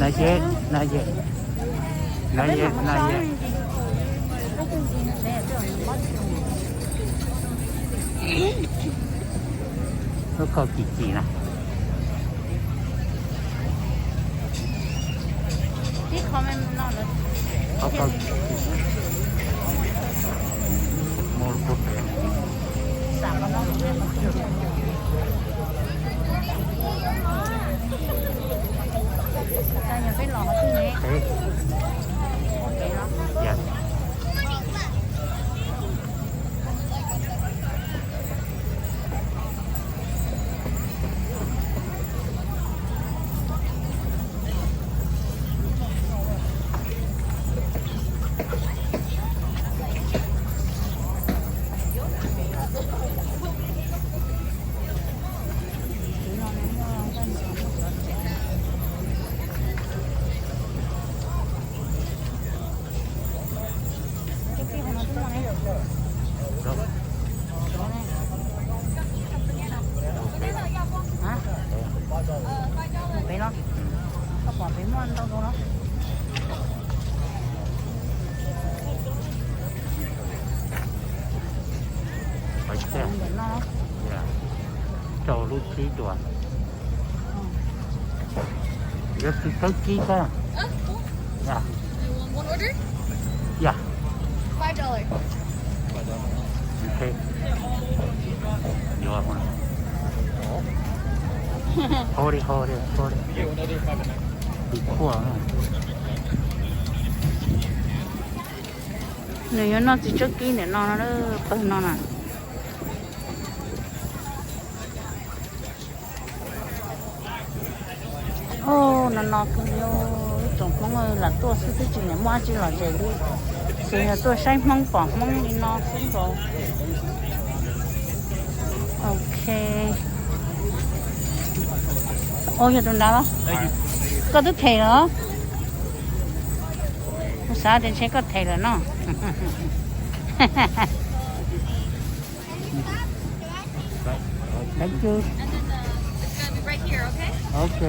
Not yet, not yet. Not yet, not yet. Lub khau kim kim na. Lub khau kim kim. Mus pem. Peb los pem no. Yes. Pem no, koj pom pem muaj ntau tus no. Ntawm no. Rau lub tsib dua. Yuav tsis tau kib koj. Ya. Ya. Ok. Yuav. Hold it, hold it, hold it. Tsis khuaj. Nws yuav noj txiv tsawb kib ntawm no, pawg no na. Ub, no no kawg li, ib tsoom Hmoob lam tuaj xwb twb tsis niam muaj dab tsi lom zem li, ces yog tuaj saib Hmoob pom Hmoob li no xwb nkaus. Ok. Ua yog tus nrad los? Koj twb them lawm. Kuv xav tias ntshe koj them lawm no. Thank you. And then the, it's gonna be right here, okay? Ok.